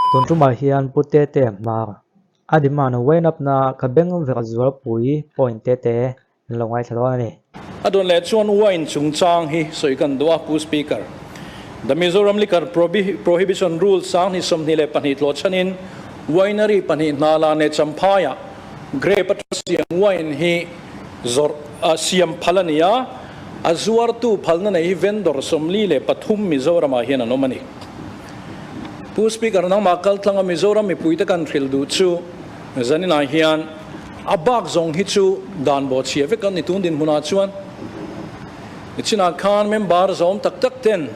Tun tumah hian Pu Tete hmar a demand wen up na ka beng verh zualpui point tete an lo ngaithla dawn a ni. A dawn leh chuan wine chungchang hi sawi kan duh a, Pu Speaker. The Mizoram Liquor Prohibition Rules 2022 tlawh chhanin winery pahnih Hnala leh Champhaiah grape atanga siam wine hi zawrh siam phal a ni a, a zuartu phalna nei hi vendor 43 Mizoramah hian an awm a ni. Pu Speaker, nangmah kaltlanga Mizoram mipuite kan hrilh duh chu zaninah hian a bak zawng hi chu dan bawhchhia vek an ni tun dinhmunah chuan. Chinah khan member zawm tak tak ten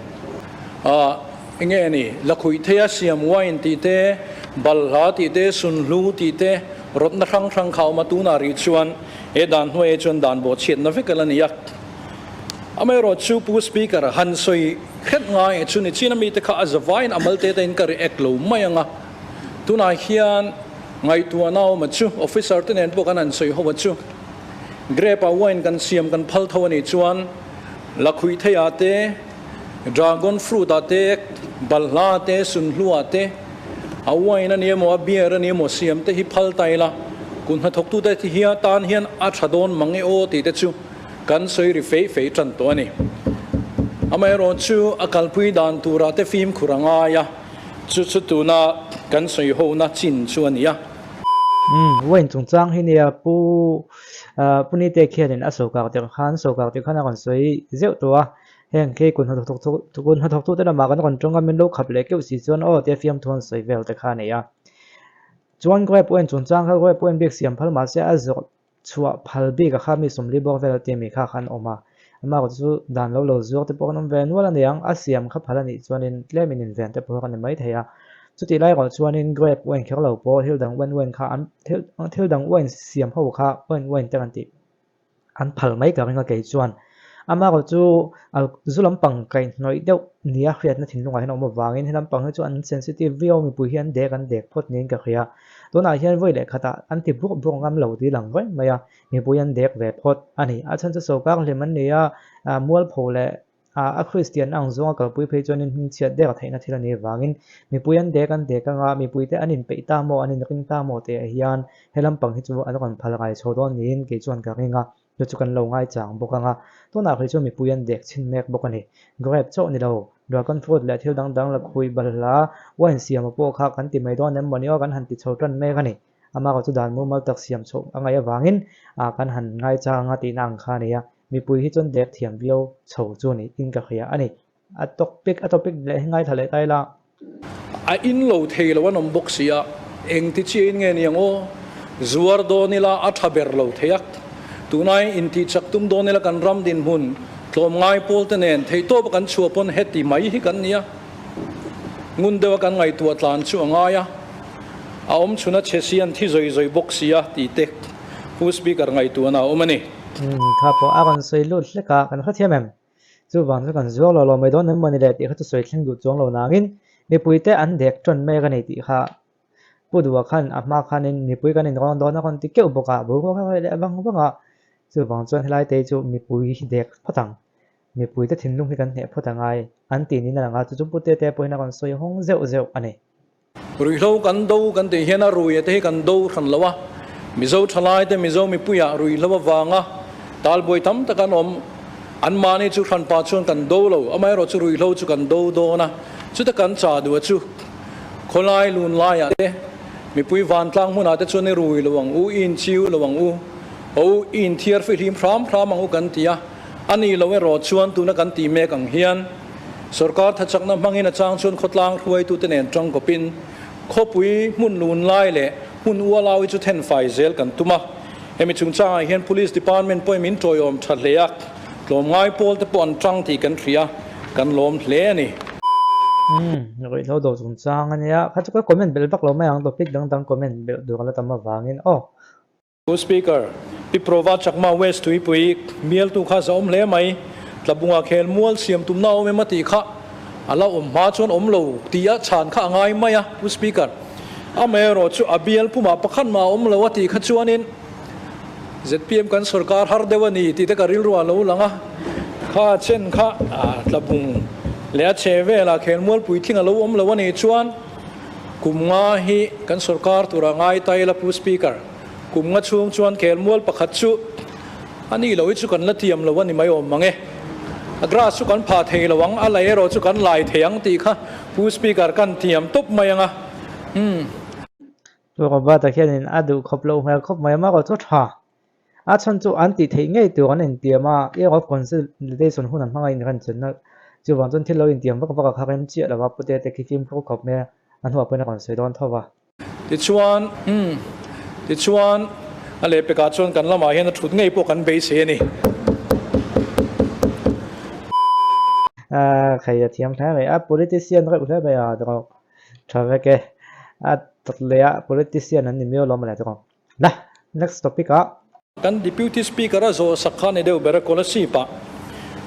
enge a ni, lakhuih theia siam wine tih te, balhla tih te, sunhlu tih te, rawtna hrang hrang kha a awm a, tunah rih chuan he dan hnuaiah chuan dan bawhchhiatna vek a la ni a. Amaherawh chu Pu Speaker han sawi hret ngai chu ni chin a mite kha a zavaiin a mal te te in ka react lo mai ang a, tunah hian ngaihtuahna a awm a chu, officer te nen pawh kan han sawi ho a chu, grape a wine kan siam kan phal tho a nih chuan lakhuih thei ah te, dragon fruit ah te, balhla ah te, sunhlu ah te a wine a ni emaw a beer a ni emaw siam te hi phal ta ila, kut hnathawktute hian tan hian a tha dawn mang e aw tih te chu Kan sawi ri feih feih tan tawh a ni. Amaherawh chu a kalpui dan turah te fimkhur a ngai a, chu chu tuna kan sawi hona chin chu a ni a. Umm, wine chungchang hi nia Pu Pu Nite khianin a sawkak tirh khan sawkak tirh khan a rawn sawi zeuh tawh a, heng khi kun hnathawk kun hnathawktute lamah kan rawn tawng a, min lo khap leh keuh si chuan aw tia fiamthu an sawi vel te kha a ni a. Chuan grape wine chungchang kha grape wine bik siam phal mahse a zawrh Chhuah phal bik a kha mi 40 bawk vel a ti mi kha khan awm a, amah erawh chu dan lo lo zuar te pawh kan awm ve nual a ni ang, a siam kha phal a nih chuanin tlemin inven te pawh kan ni mai thei a, chutih lai erawh chuanin grape wine kher lo pawh thil dang wine wine kha an thil thil dang wine siam ho kha wine wine te kan tih an phal mai ka ring a kei chuan amah erawh chu zu lampang kaihhnawih deuh nia hriatna thinlungah hian a awm avangin he lampang hi chu an sensitive viau mipui hi an dek an dek phawt niin ka hria. Tunah hian vawi leh khatah an ti buak buak ngam lo tih lang reng mai a, mipui an dek ve phawt a ni. A chhan chu sawrkar hlim an ni a, mualpho leh a Kristian ang zawnga kalpui phei chuanin hmingchhiat der theihna thil a nih avangin mipui an dek an dek anga mipuite an inpeih ta maw, an inring ta maw tih ah hian he lampang hi chu an rawn phal ngai chho dawn niin kei chuan ka ring a, chu chu kan lo ngaichang bawk anga tunah phei chuan mipui an dek chhin mek bawk a ni. Grape chauh ni lo. Dragon fruit leh thil dang dang la khuih balhla wine siam a pawh kha kan ti mai dawn em mawni aw kan han ti chho tan mek a ni. Amah erawh chu dan mumal tak siam chhoh a ngaih avangin ah kan han ngaichang a tihna ang kha a ni a, mipui hi chuan dek thiam viau chho chu ni in ka hria a ni. A topic a topic leh hi ngaithla leh ta ila. A in lo thei lo an awm bawk si a, engti chiah in nge ni ang aw? Zuar dawn ila a tha ber lo thei a, tunai intihchak tum dawn ila kan ram dinhmun Tlawmngai pawl te nen theihtawp a kan chhuah pawn heti mai hi kan nia. Ngun deuh a kan ngaihtuah tlan chu a ngai a, a awm chhun a chhe si an thi zawi zawi bawk si a tih te Pu Speaker ngaihtuahna a awm a ni. Umm kha pawh a rawn sawi lut hlek a, kan hrethiam em? Chuvang chu kan zuar lo lo mai dawn em mawni le tih kha chu sawi thleng duh chuang lo nangin mipuite an dek ṭawn mek a ni tih kha Pu Duha khan a hma khanin mipui kan inrawn dawn a rawn ti keuh bawk a, boruak a reh leh vang vang a, chuvang chuan helai te hi chu mipui hi dek phawt ang, mipuite thinlung hi kan hneh phawt a ngai an tih niin a lang a, chu chu Pu Tete pawhin a rawn sawi hawng zeuh zeuh a ni. Ruihhlo kan do kan tih hian a ruia te hi kan do hran lo a, Mizo thalai te Mizo mipuiah ruihhlo avanga talbuai tam tak an awm, anmahni chu hranpa chuan kan do lo, amaherawhchu ruihhlo chu kan do dawn a, chuta kan chah duh a chu. Khawlai lun laiah te, mipui vantlang hmunah te chuan i rui lo ang u, i inchiu lo ang u, ho u, i inthiar fihlim hram hram ang u kan ti a, a ni lo erawh chuan tuna kan tih mek ang hian sorkar thachakna hmangin a chang chuan khawtlang hruaitute nen tangkawpin khawpui hmun lun lai leh hmun ualau hi chu thenfai zel kan tum a. Hemi chungchangah hian Police Department pawhin min tawiawm tha hle a, tlawmngai pawl te pawh an tang tih kan hria, kan lawm hle a ni. Umm, ruihhlo do chungchang a nia, kha chu ka comment belh vak lo mai ang, topic dang dang comment belh tur a la tam avangin aw. Pu Speaker, Pi Prova Chakma West Tuipui mialtu kha za awm hle mai, Tlabunga khel mual siam tumna a awm em a tih kha a la awm hma chuan awm lo tih a chhan kha a ngai mai a, Pu Speaker. Amaherawh chu a bial pumah pakhat mah a awm lo a tih kha chuanin zpm kan sorkar har deuh a ni tih te ka rilru a lo lang a, kha chen kha tlabung leh a chhe velah khelmual puitling a lo awm lo a nih chuan Kum nga hi kan sorkar tura ngai ta ila Pu Speaker, kum nga chhung chuan khelmual pakhat chu a nih loh hi chu kan la tiam lo a ni mai awm mang e. A grass chu kan phah thei lo ang, a lei erawh chu kan lai thei ang tih kha Pu Speaker kan tiam tawp mai ang a. Umm. Pu Robert-a khianin a duh khawp loh hmel khawp mai a, mah erawh chu a tha. A chhan chu an tih theih ngei tur an intiam a, Year of Consolidation hun an hmang a inrenchenna chuvang chuan thil lo intiam vak vak a kha rem chiah lo a, Pute te khi fimkhur khawp mai a, a hnuah pawhin a rawn sawi dawn tho va. Tichuan, umm, tichuan a lehpekah chuan kan lamah hian a thut ngei pawh kan beisei a ni. A khai a thiam hle mai a, politician reuh hle mai a, tha vek e, a tawt leh a politician an ni miau lo mawle tawk. La, next topic ah. Kan Deputy Speaker a zawh sak kha ni deuh ber a Kolasib ah.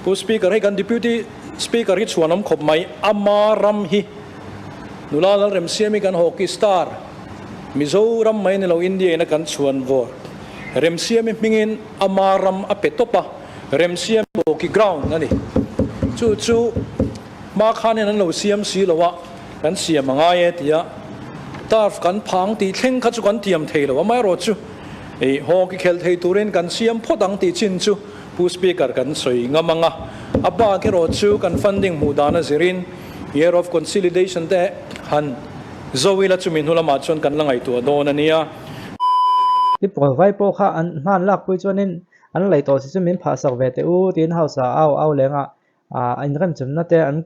Pu Speaker hei kan Deputy Speaker hi chhuan awm khawp mai, ama ram hi nula Lalremsiam hi kan hockey star, Mizoram mai ni lo India in a kan chhuan vawr. Remsiam hi hmingin ama ram a pe tawp a, Remsiam hockey ground a ni. Chu chu hma khanin an lo siam si lo a. Kan siam a ngai e tia turf kan phang tih thleng kha chu kan tiam thei lo, amaherawhchu ih hockey khelh thei turin kan siam phawt ang tih chin chu Pu Speaker kan sawi ngam ang a, a bak erawh chu kan funding hmuh dan a zirin Year of Consolidation te han zo ila chumi hnu lamah chuan kan la ngaihtuah dawn a nia. Pi Pawlvai pawh kha an hman lakpui chuanin an lei tawh si chu min phahsak ve teh u tiin House ah au au leng a, inremchemna te an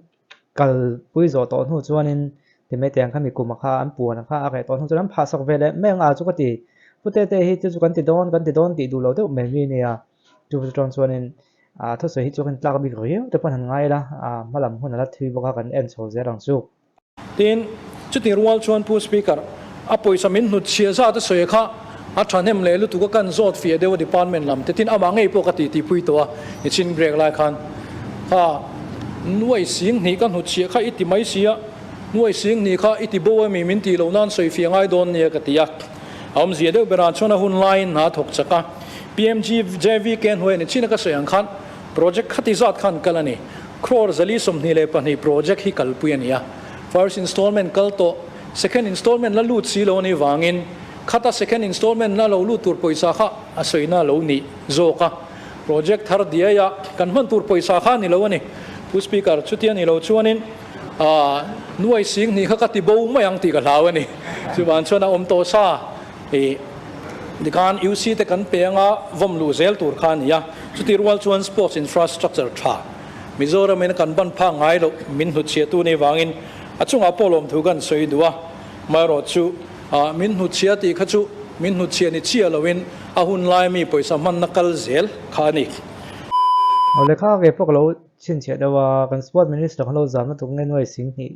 kalpui zawh tawh hnu chuanin ti mai teh ang kha mi kuma kha an puan kha a reh tawh hnu chuan an phah sak ve leh mai ang a chu ka ti pu tete hi chu chu kan ti dawn kan ti dawn tih duh lo deuh mai mi ania chu chuan chuanin ah thusawi hi chu kan tlak bik riau te pawn han ngai ila ah hma lam hun a la thui bawk a kan en chho zel ang chu. Tin, chuti rual chuan Pu Speaker, a pawisa min hnut chhiah zat a sawi kha a thahnem leh lutuk a kan zawt fiah deuh a department lam te tin amah ngei pawh ka tih tihpui tawh a nichin break lai khan kha nuai sing hnih ka hnut chhiah kha i ti mai si a, nuai sing hnih kha i ti bo emi min tih loh nan sawi fiah ngai dawn nia ka ti a, a awmzia deuh berah chuan a hun laiin hna a thawk chak a, PMGJVK hnuaia nichin a ka sawi ang khan project khati zat khan kal a ni. Crore 422 project hi kalpui a ni a, first installment kal tawh, second installment la lut si lo a nih vangin khata second installment la lo lut tur pawisa kha a sawina lo nih zawk a, project thar diaia kan hman tur pawisa kha a ni lo a ni. Pu Speaker, chutia ni lo chuanin nuai sing hnih kha ka ti bo mai ang tih ka hlau a ni. Chuvang chuan a awm tawh sa i tikhan UC te kan pe anga vawm luh zel tur kha a ni a, chuti rual chuan sports infrastructure tha Mizoram in kan ban phak ngai loh min hnutchhiah tu nih vangin a chungah pawh lawmthu kan sawi duh a, amaherawh chu min hnutchhiah tih kha chu min hnutchhiah ni chiah loin a hun lai mi pawisa hmanna kal zel kha a ni. Aw lehkha ve pawh ka lo chhinchhiah deuh a, kan sport minister khan lo zamna tuk nge nuai sing hnih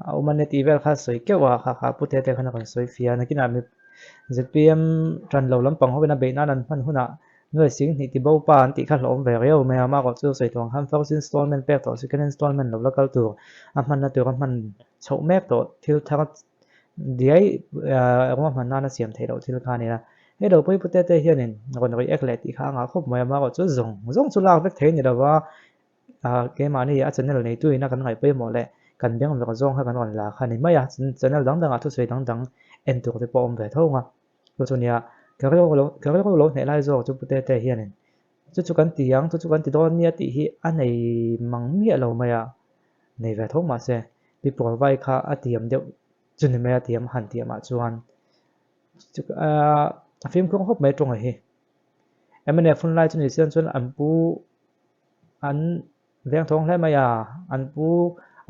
a awm a nia tih vel kha sawi keuh a, kha kha pu te te khan a rawn sawi fia a, nakinah mi zpm tan lo lampang hovin a beih nan an hman hunah nuai sing hnih ti bo pa an tih kha hlawhawm ve riau mai a, amah erawh chu sawi tawh ang khan first installment pek tawh second installment lo la kal tur a hmanna tur a hman chhoh mek tawh thil thar diai ruahman nana siam theih loh thil kha a ni a, hei lo pui pute te hianin rawn react leh tih kha a ngah khawp mai a, amah erawh chu zawng zawng chu lak vek thei a ni lo va. Ah keimahni a channel neitu ina kan ngaih pawimawh leh kan beng vek zawng kha kan rawn la kha a ni mai a, channel dang dangah thusawi dang dang en tur te pawh a awm ve tho ang a, chu chu nia ka rilru lo ka rilru lo hneh lai zawk chu pute te hianin chu chu kan ti ang chu chu kan ti dawn nia tih hi a nei mang miah lo mai a, nei ve tho mahse pi Pawlvai kha a tiam deuh chu ni mai a tiam han tiamah chuan chu ah a fimkhur khawp mai tawng hi mnf hun lai chu ni chian chuan an pu. An veng thawng hle mai a, an pu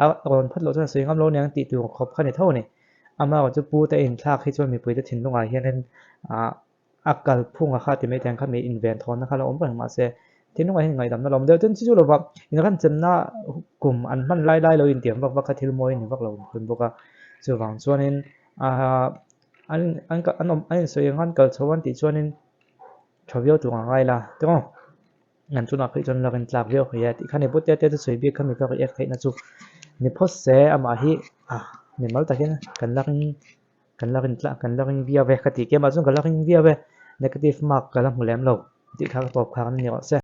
a rawn phat loh chuan a sawi ngam lo aniang tih tur khawp kha ni tho a ni. Amaherawhchu chu pu te inthlak hi chuan mipuite thinlungah hianin ah a kalphunga kha ti mai thei ang kha mi inven thawnna kha la awm reng mahse thinlungah hian ngaihdamna la awm deuh chuan chu chu lova inranchenna kum an hman lai lai lo intiam vak vak kha thil mawi a ni vak lo hun bawk a. Chuvang chuanin ah an an an awm an insawi ang an kal chho an tih chuanin tha viau tur ang ngai la tiraw. An chunah phei chuan lak in tlak viau thei a tih kha ni pute te chu sawi bik kha mi ka react theihna chu ni phawt se amah hi ah mimal takin kan lak in kan lak in tlak kan lak in viau ve ka tih kiam ah chuan ka lak in viau ve negative mark ka la hmu lem lo tih kha ka tawp khar a ni rawh se.